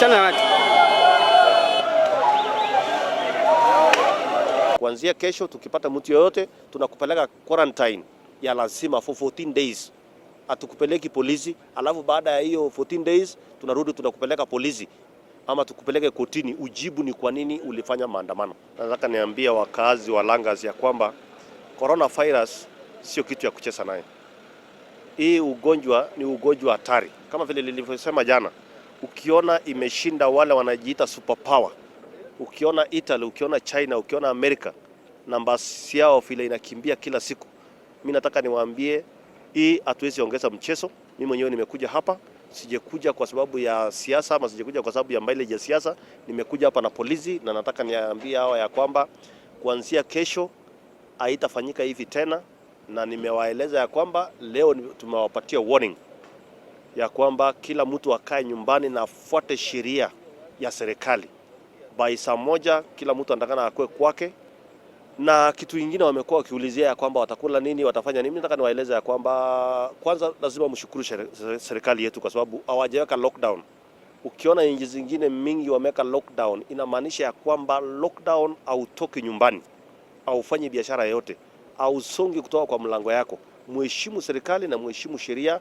Wachana na watu. Kuanzia kesho tukipata mtu yoyote tunakupeleka quarantine ya lazima for 14 days. Hatukupeleki polisi, alafu baada ya hiyo 14 days tunarudi tunakupeleka polisi ama tukupeleke kotini ujibu ni kwa nini ulifanya maandamano. Nataka niambie wakazi wa Langas ya kwamba coronavirus sio kitu ya kucheza naye. Hii ugonjwa ni ugonjwa hatari, kama vile nilivyosema jana. Ukiona imeshinda wale wanajiita superpower, ukiona Italy, ukiona China, ukiona Amerika, namba yao vile inakimbia kila siku. Mi nataka niwaambie hii hatuwezi ongeza mchezo. Mimi mwenyewe nimekuja hapa, sijakuja kwa sababu ya siasa ama sijakuja kwa sababu ya mileage ya siasa. Nimekuja hapa na polisi, na nataka niambie hawa ya kwamba kuanzia kesho haitafanyika hivi tena, na nimewaeleza ya kwamba leo tumewapatia warning ya kwamba kila mtu akae nyumbani na afuate sheria ya serikali. By saa 1 kila mtu anatakana akue kwake. Na kitu ingine wamekuwa wakiulizia ya kwamba watakula nini, watafanya nini. Nataka niwaeleze ya kwamba kwanza lazima mshukuru serikali yetu kwa sababu hawajaweka lockdown. Ukiona nchi zingine mingi wameweka lockdown, inamaanisha ya kwamba lockdown, hautoki nyumbani, haufanyi biashara yoyote, hausongi kutoka kwa mlango yako. Muheshimu serikali na muheshimu sheria.